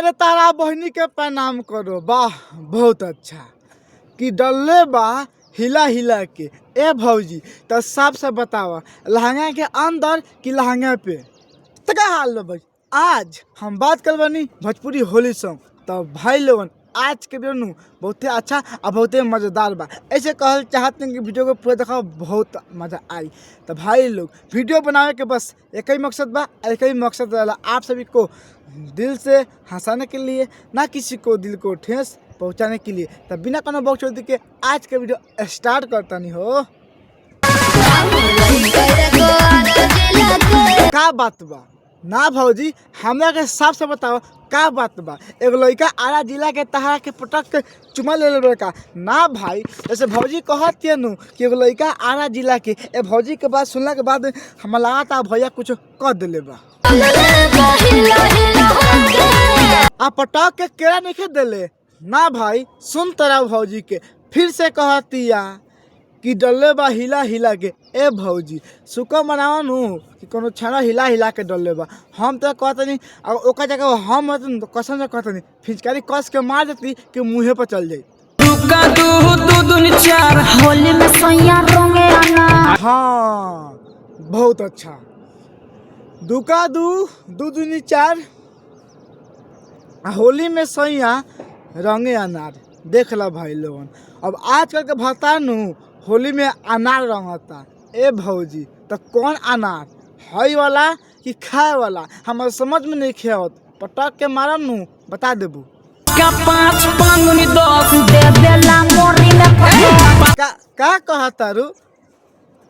अरे तारा बहनी के प्रणाम करो। वाह बहुत अच्छा कि डल्ले बा हिला हिला के। ए भौजी तो साफ से बतावा, लहंगा के अंदर कि लहंगा पे? तो का हाल बा भाई, आज हम बात करबनी भोजपुरी होली सॉन्ग। तो भाई लोगन आज के वीडियो नु बहुते अच्छा और बहुते मज़ेदार बा। ऐसे कहल चाहते हैं कि वीडियो को पूरा देखो, बहुत मज़ा आई। तो भाई लोग वीडियो बनावे के बस एक ही मकसद बा, एक ही मकसद वाला आप सभी को दिल से हंसाने के लिए, ना किसी को दिल को ठेस पहुंचाने के लिए। तो बिना कोनो बकचोदी के आज के वीडियो स्टार्ट करता नहीं हो। का बात बा ना भौजी, हमरा के साफ से बताओ का बात बा? एगो लड़का आरा जिला के तहारा के पटक के चुमा ले ले का ना भाई? जैसे भौजी कहत नु कि एगो लड़का आरा जिला के, ए भौजी के बात सुनला के बाद हम लगाता भैया कुछ कह दिले बा। आ पटक के केरा नहीं दिले ना भाई। सुन तरा भौजी के फिर से कहतिया कि डल्ले बा हिला हिला के। ए भौजी सुको मनावा नु कि कोनो छाना हिला हिला के डल्ले बा। हम तो कहतनी ओका जगह हम हतन तो कसम से कहतनी फिचकारी कस के मार देती कि मुँहे पर चल जाई। दुका दू दू दूनी चार होली में सैया रंगे आना। हाँ बहुत अच्छा, दुका दू दू दूनी चार, होली में सैया रंगे अनार। देख ला भाई लोगन, अब आजकल के भत्ता नु होली में अनार रंगता। ए भौजी तो कौन अनार, हई वाला कि खाए वाला? हमारे समझ में नहीं खेत, पटक के मारम नु बता देबू। का पाँच पाँच दूनी दस देवेला मोरी में पटक। का का कहता रू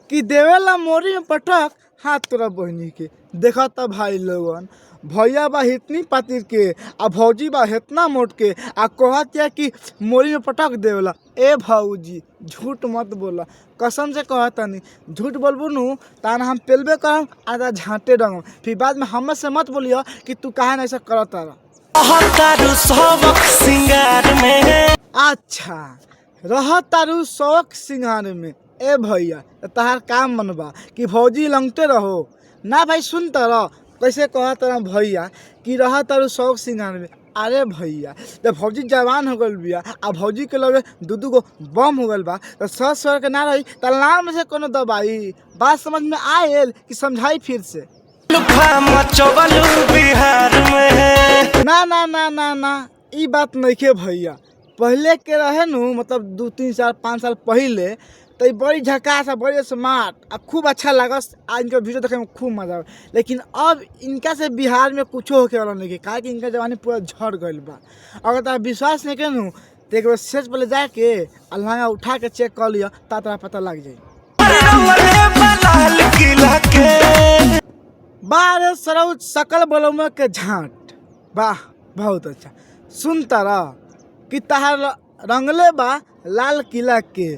कि देवेला मोरी में पटक हाथ तोरा बहनी के। देखा त भाई लोगन, भैया बा इतनी पातिर के आ भौजी बा इतना मोट के, आ कहत या कि मोरी में पटक देवेला। ए भौजी झूठ मत बोला, कसम से कहतनी झूठ बोलबू नु तान हम पेलबे करम आधा झाँटे डंगम। फिर बाद में हमसे से मत बोलियो कि तू काहे ना ऐसा करत तारा। तारू सबक सिंगार में। अच्छा रह तारू शौक सिंगार में। ए भैया तहार काम मनबा कि भौजी लंगते रहो ना भाई? सुन तर कैसे कह तर भैया कि रह तारू शौक सिंगार में। अरे भैया जब भौजी जवान हो गल बिया आ भौजी के लगे दू दू गो बम हो गल बा तो सर सर के ना रही त नाम से कोनो दवाई। बात समझ में आयल कि समझाई फिर से? लुफा मचवलू बिहार में। ना ना ना ना ना ई बात नइखे भैया। पहले के रहे नु, मतलब 2 3 4 5 साल पहले तो ई बड़ी झकास आ बड़ी स्मार्ट आ खूब अच्छा लागस, आ इनका वीडियो देखे में खूब मजा आवे। लेकिन अब इनका से बिहार में कुछो होके वाला नहीं, काहे कि इनका जवानी पूरा झड़ गइल बा। अगर तोरा विश्वास नहीं के नु तो एक बार सेज पर जाके आ लहंगा उठा के चेक कर लिया, ता तोरा पता लग जाई। रंगले बलाल किला के। बारे सरौ सकल बोलौमा के झाँट। वाह बहुत अच्छा। सुन तारा कि तहार रंगले बा लाल किला के।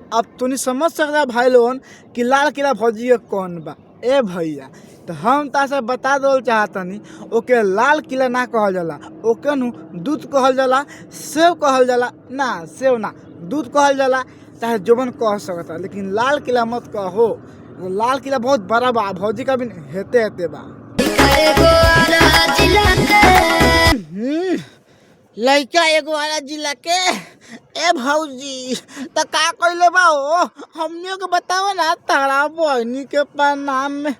अब तुनी समझ सकता भाई लोगन कि लाल किला भौजी के कौन बा। ए भैया तो हम ता से बता दल चाहतनी ओके लाल किला ना कहल जाला, ओके नु दूध कहल जाला, सेव कहल जाला, ना सेव ना दूध कहल जाला, चाहे जोबन कह सकता, लेकिन लाल किला मत कहो। लाल किला बहुत बड़ा बा, भौजी का भी हेते हेते बा। लड़का एगो आरा जिला के। ए भौजी त का कइले बा ओ? हमनियो के बतावा ना तारा बहनी के प्रणाम में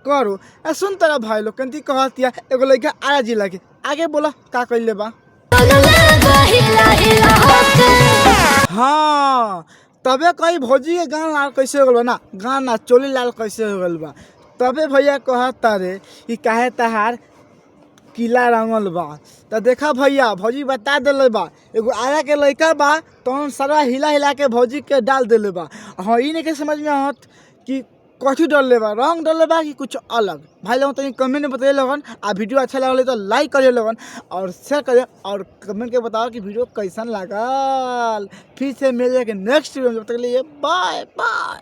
करो। ए सुन तोरा भाई लोग कंती कहतिया एगो लड़का आरा जिला के, आगे बोला का कइले बा? हाँ तबे कही भौजी के गान लाल कैसे हो गल बा ना, गान ना चोली लाल कैसे हो गल बा। तबे भैया कहत तारे कि काहे तहार किला रंगल बा। तो देखा भैया भौजी बता दिले बा एगो आरा के लड़का बा तौन सारा हिला हिला के भौजी के डाल दिले बा। हाँ ई नहीं के समझ में आवत कि कथी डलले बा, रंग डलले बा कि कुछ अलग। भाई लोगन तनी कमेंट में बताइए लोगन, आ वीडियो अच्छा लगल तो लाइक करिए लोगन और शेयर करिए और कमेंट के बताओ कि वीडियो कैसन लागल। फिर से मिल जाएगा नेक्स्ट वीडियो में, जब तक के लिए बाय बाय।